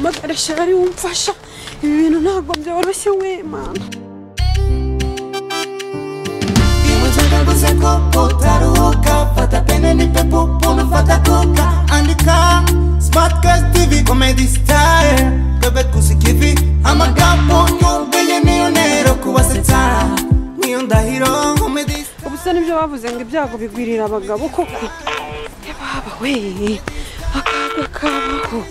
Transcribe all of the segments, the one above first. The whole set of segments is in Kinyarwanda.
mpamagare shari wumfasha ibi bintu ntabwo byoroshye we mana. Andika Smart Guys TV Comedy Style Bebe kusikivi amagambo yongeye niyo nero kubasetsa niyo ndahiro comedy. Ubusa nibyo bavuze ngo ibyago bigwirira abagabo koko. Baba we akaga kabaho.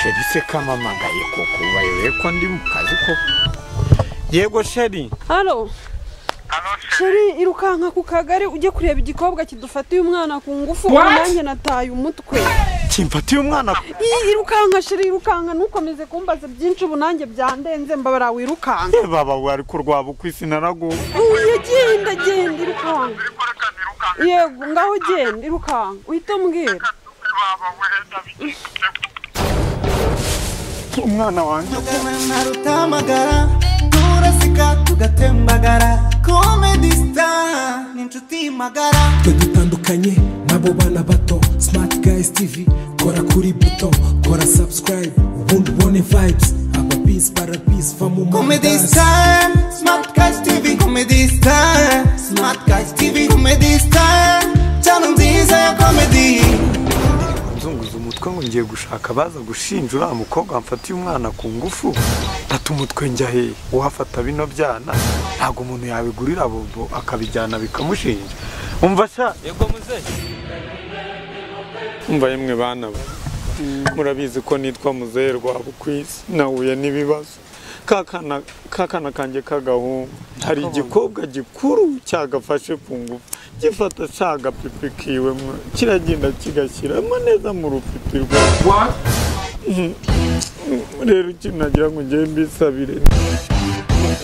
Sheri se kamamagaye koko bayoye ko ndi mu kazi koko. Yego Sheri. Halo. Sheri irukanka ku kagari ujye kureba igikobwa kidufatiye umwana ku ngufu nanjye nataye umutwe. Kimfatiye umwana? Irukanka Sheri irukanka ntukomeze kumbaza byinshi ubu nanjye byandenze mbabara wirukanka. Baba we ari kurwaba kwisi narago. Uye genda genda irukanka. Yego ngaho genda irukanka uhita umbwira. Umwana wanjye narutamagara turasika tugatembagara Comedy Star ni inshuti magara. Twe dutandukanye nabo bana bato Smart Guys TV kora kuri buto kora subscribe ubundi ubone vibes aba peace para peace famu Comedy Star Smart Guys TV Comedy Star Smart Guys TV Comedy Star channel nziza ya comedy. Nzunguza umutwe ngo ngiye gushaka baza gushinja uriya mukobwa amfatiye umwana ku ngufu ati umutwe njya he wafata bino byana ntabwo umuntu yabigurira bobo akabijyana bikamushinja. Umva sha yego muzehe. Umva yemwe bana murabizi ko nitwa muzehe Rwabukwisi nahuye n'ibibazo kakana kanjye kagahungu hari igikobwa gikuru cyagafashe ku ngufu gifata cyagapipi kiwe kiragenda kigashyiramo neza mu rupipi rwa rero kinagira ngo ngiye mbisabire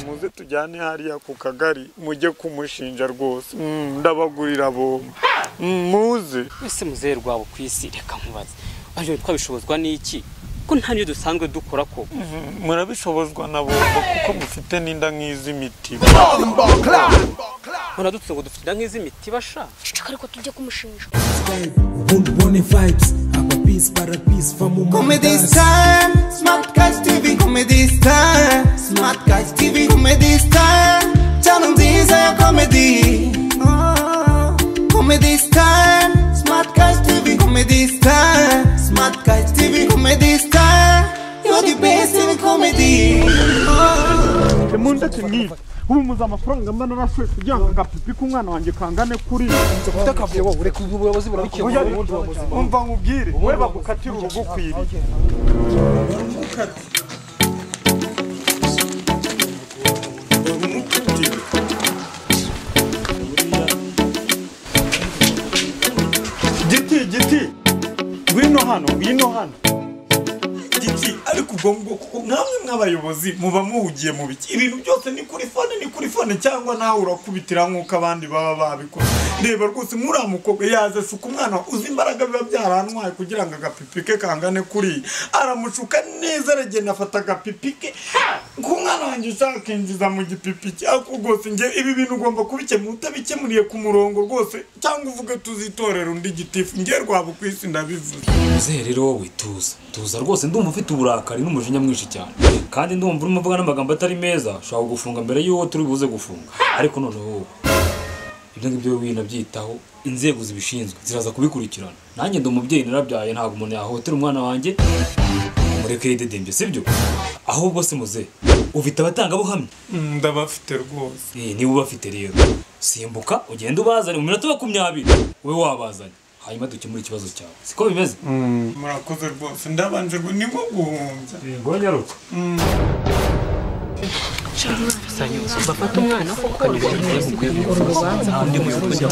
muze tujyane hariya ku kagari mujye kumushinja rwose ndabagurira bombo muze wese muzehe Rwabukwisi reka nkubaze aje twabishobozwa n'iki ko nta niyo dusanzwe dukora ko murabishobozwa na bombo kuko mufite n'inda nk'iz'imitiba. Muradutse ngo dufite inda nk'iz'imitiba sha ceceka ariko tujye kumushinja. Ubundi ubone vibes aba peace para peace famu Comedy Star Smart Guys TV Comedy Star Smart Guys TV Comedy Star channel nziza ya comedy Comedy Star Smart Guys TV Comedy Star Smart Guys TV Comedy Star you're the best in comedy. Munda kimwe ubu muza amafaranga mba narashoye kugira ngo agapipi k'umwana wanjye kangane kuri utakavuye wowe ureka ubuyobozi burabikemura. Umva nkubwire we bagukatira urugukwiriye. Giti giti ngwino hano ngwino hano giti ariko ubwo kuko namwe mw'abayobozi muba muhugiye mu biki ibintu byose ni kuri phone ni kuri phone cyangwa nawe urakubitira nkuko abandi baba babikora. Reba rwose muri amukobwa yaza shuka umwana uzi imbaraga biba byarantwaye kugira ngo agapipi ke kangane kuri aramushuka neza aragenda afata agapipi ke ku mwana wanjye ushaka kinjiza mu gipipi cye ariko rwose nge ibi bintu ugomba kubikemura utabikemuriye ku murongo rwose cyangwa uvuge tuzitorera undi gitifu nge Rwabukwisi ndabivuze. Muzehe rero wowe tuza tuza rwose ndumva ufite uburakari n'umujinya mwinshi cyane kandi ndumva urimo uvuga n'amagambo atari meza ushobora gufunga mbere y'uwo turi buze gufunga ariko noneho wowe ibyo ngibyo winabyitaho inzego zibishinzwe ziraza kubikurikirana. Nanjye ndi umubyeyi narabyaye ntabwo umuntu yahotera umwana wanjye mureke yidedembye sibyo? Ahubwo se muzehe ufite abatangabuhamya? Ndabafite rwose. Niba ubafite rero simbuka ugende ubazane mu minota 20 ube wabazanye hanyuma dukemure ikibazo cyawe siko bimeze? Murakoze rwose ndabanje ni nko guhumbya. Yego nyaruka. Bafata umwana koko undi muyobozi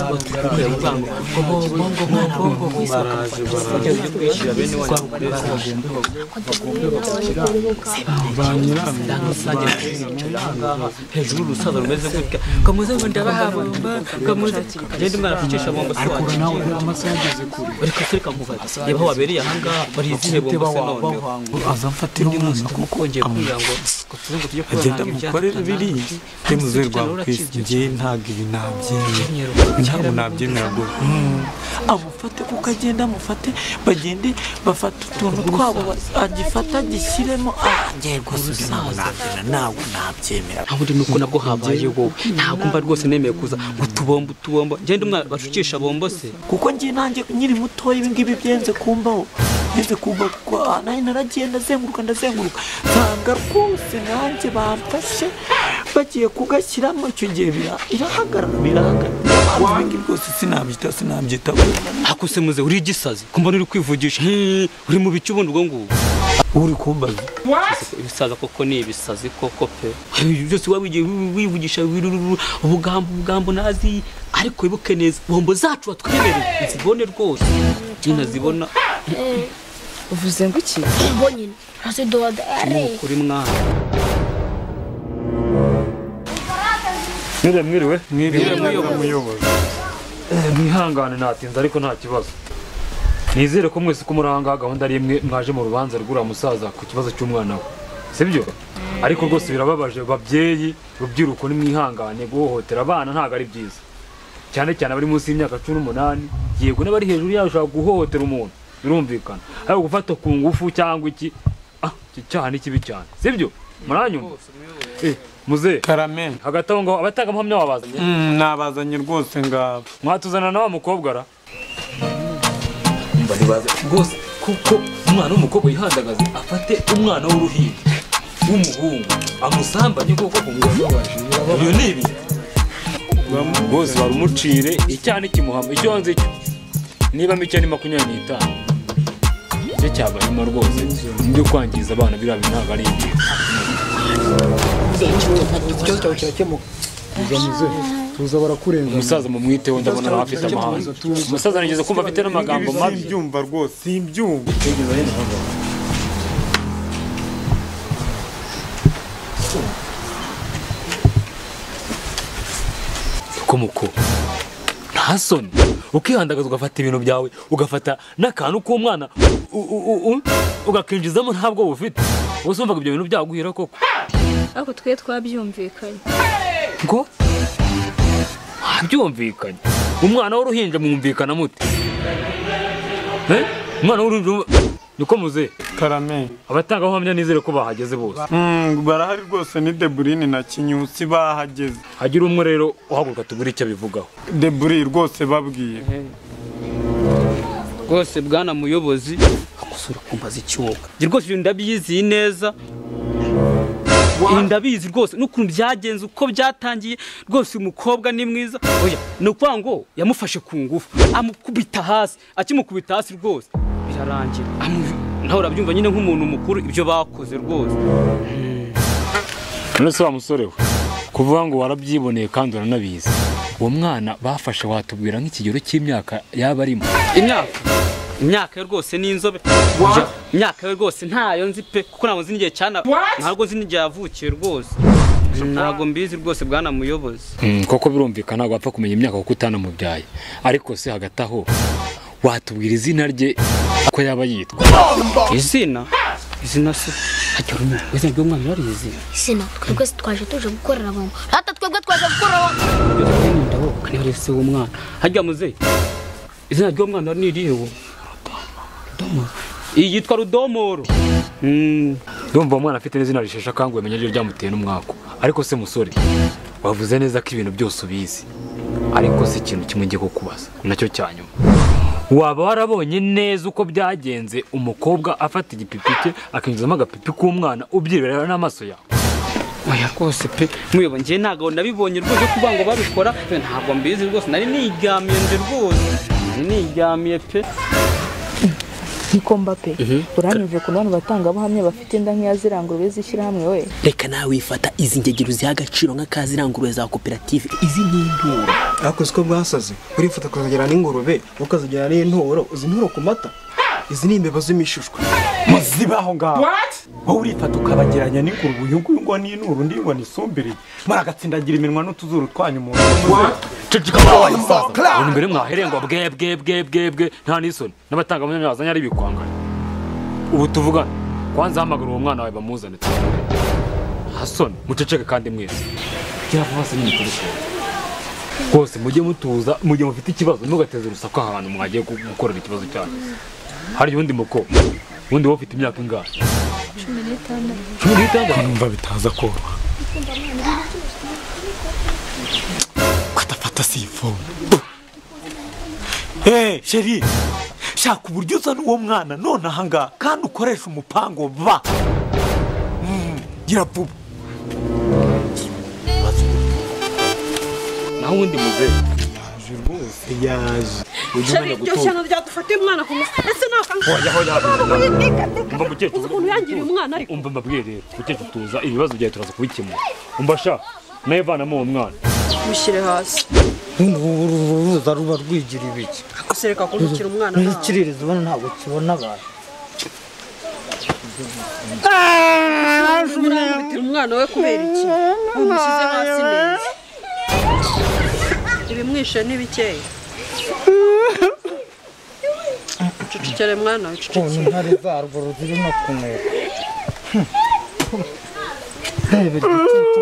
hejuru urusaza rumeze gutya kamuze ngo ndabahabomba kamuze genda umwana aficisha bomba se wacu ariko se kamufata reba aho wabereye ahangaha bari izihe bomba se noneho azamfatira undi munsi kongeye kugira ngo tuze ngo tujye agenda kubahanga bakore biriya muze rwa kwisi ngiye ntabwo ibi nabyemera ntabwo nabyemera rwose amufate kuko agenda amufate bagende bafate utuntu twabo agifata agishyiremo ngiye rwose ibyo ntabwo nabyemera ntabwo nabyemera ntabwo nuko nabwo habaye wowe ntabwo mba rwose nemeye kuza ngo tubombe utubombo ngende umwana bashukisha bombo se kuko ngiye nanjye nkiri mutoya ibi ngibi byenze kumbaho ngeze kumva kuko nayo naragiye ndazenguruka ndazenguruka nsanga rwose nanjye bamfashe bagiye kugashyiramo icyo gihe birahagarara birahagarara ibi rwose sinabyita sinabyita ako se muze uri igisazi kumbona uri kwivugisha uri mu bice ubundi ubwo ngubwo uri kumbaza ibisaza koko ni ibisazi koko pe byose waba wivugisha ubugambo ubugambo nazi ariko wibuke neza bombo zacu watwemereye nzibone rwose ninazibona uvuze ngo iki mbonye ntazidoda ari kuri mwana mwiriwe mwiriwe mwiriwe muyobozi mwihangane natinze ariko nta kibazo nizere ko mwese ko muri aha ngaha gahunda ari imwe mwaje mu rubanza rw'uriya musaza ku kibazo cy'umwana we sibyo ariko rwose birababaje babyeyi rubyiruko nimwihangane guhohotera abana ntabwo ari byiza cyane cyane abari munsi y'imyaka 18 yego n'abari hejuru yayo ushobora guhohotera umuntu birumvikana ariko gufata ku ngufu cyangwa iki iki cyaha ni kibi cyane sibyo muranyumva muze karame hagati aho ngaho abatangabuhamya wabazanye nabazanye rwose ngabo mwatuzana na wa mukobwa ra rwose kuko umwana w'umukobwa yihandagaze afate umwana w'uruhinja w'umuhungu amusambanye kuko ibyo ni ibi rwose barumucire icyaha ntikimuhama icyo nzi cyo niba mike ni 25 icyo cyabayemo rwose ibyo kwangiza abana biriya bintu ntabwo ari ibyiza ikibazo cyawe kirakemuka tuza barakurenga umusaza mumwiteho ndabona nawe afite amahane umusaza nigeze kumva afite n'amagambo mabi simbyumva rwose simbyumva muko nta soni ukihandagaza ugafata ibintu byawe ugafata n'akantu k'umwana ugakinjizamo ntabwo bufite ubuse wumvaga ibyo bintu byaguhira koko ariko twe twabyumvikanye ngo mwabyumvikanye umwana w'uruhinja mwumvikana mute umwana w'uruhinja niko muze karame abatangabuhamya nizere ko bahageze bose barahari rwose ni Deburine na Kinyusi bahageze hagira umwe rero uhaguruka tugure icyo abivugaho Deburi rwose babwiye rwose bwana muyobozi akusura kumbaza icyuka rwose ibintu ndabyiziye neza ndabizi rwose n'ukuntu byagenze uko byatangiye rwose uyu mukobwa ni mwiza oya ni ukuvuga ngo yamufashe ku ngufu amukubita hasi akimukubita hasi rwose birarangira nawe urabyumva nyine nk'umuntu mukuru ibyo bakoze rwose none se wa musore we kuvuga ngo warabyiboneye kandi uranabizi uwo mwana bafashe watubwira nk'ikigero cy'imyaka yaba arimo imyaka yo rwose ni inzobe imyaka yo rwose ntayo nzi pe kuko ntabwo nzi n'igihe cyana ntabwo nzi n'igihe yavukiye rwose ntabwo mbizi rwose bwana muyobozi koko birumvikana ntabwo wapfa kumenya imyaka kuko utanamubyaye ariko se hagati aho watubwira izina rye ko yaba yitwa izina izina se hajya rumwe izina ry'umwana urarizi izina twebwe twaje tuje gukorera bombo rata twebwe twaje gukorera bombo ndaboka niba ari se w'umwana hajya muze izina ry'umwana ni irihe wo iyi yitwa Rudomoro ndumva umwana afite n'izina risheshe akanguhe menya ryo ryamuteye n'umwaku ariko se musore wavuze neza ko ibintu byose ubizi ariko si ikintu kimwe ngiye kukubaza nacyo cya nyuma waba warabonye neza uko byagenze umukobwa afata igipipi cye akinjizamo agapipi k'umwana ubyirebera n'amaso yawe oya rwose pe muyobo njye ntabwo nabibonye rwose kuvuga ngo babikora ntabwo mbizi rwose nari niryamiye nje rwose nari niryamiye pe Nikomba pe uranyumve ku bantu batangabuhamya bafite inda nk'iya zirangurube z'ishyirahamwe we reka nawe wifata izi ngegero ziha agaciro nk'akazirangurube za koperative izi ni inturo ariko siko bwasaze urifata ukazagera n'ingurube ukazagera n'inturo uzi inturo ku mata izi ni imbeba z'imishushwe muzibaho ngaho wowe urifata ukabageranya n'ingurube uyu nguyu ngo ni inturo undi ngo ni isumbiriye muragatsindagira iminwa n'utuzuru twanyu mu ceceka wabaye umusaza ubu mbere mwahereye ngo bwe bwe bwe bwe bwe nta n'isoni n'abatangabuhamya bazanye ari ibikwangara ubu tuvugana kwanza hamagara uwo mwana wawe bamuzane tuvugane Hasoni muceceke kandi mwese. Gira vuba se nyine tubikora. Rwose mujye mutuza, mujye mufite ikibazo ntugateze urusaku ahantu mwagiye gukorera ikibazo cyanyu. Hari undi muko. Undi wowe ufite imyaka ingahe? 16. 16? Numva bitaza koroha. Kwatafata sifone. Eh, chérie. Shaka uburyo uzana uwo mwana none ahanga kandi ukoresha umupango ba. Gira vuba. Naho undi muze. Yaje rwose yaje. Chérie, iryo shyano ryadufatiye umwana ku ngufu. Ese naka. Hoya hoya. Umva mukecuru. Ukuntu yangiriye umwana ariko. Umva mbabwiye rero, mukecuru tuza ibibazo byawe turaza kubikemura. Umva sha, nawe vanamo uwo mwana. Mushyire hasi. Uruza ruba rwigira ibiki. Asereka kuntukira umwana nawe. N'ikiririzo ubona ntabwo kibona abantu. Uramubitira umwana we kubera iki? Umushyize hasi neza. Ibimwishe ni bikeya. Ucecekere mwana, ucecekere. Ukuntu intare zarwo zirimo kumera. Reba igitutu.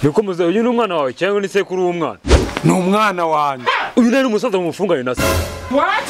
Niko muze uyu ni umwana wawe cyangwa ni sekuru w'umwana? Ni umwana wanjye. Uyu nari umusaza mumufungane na se. What?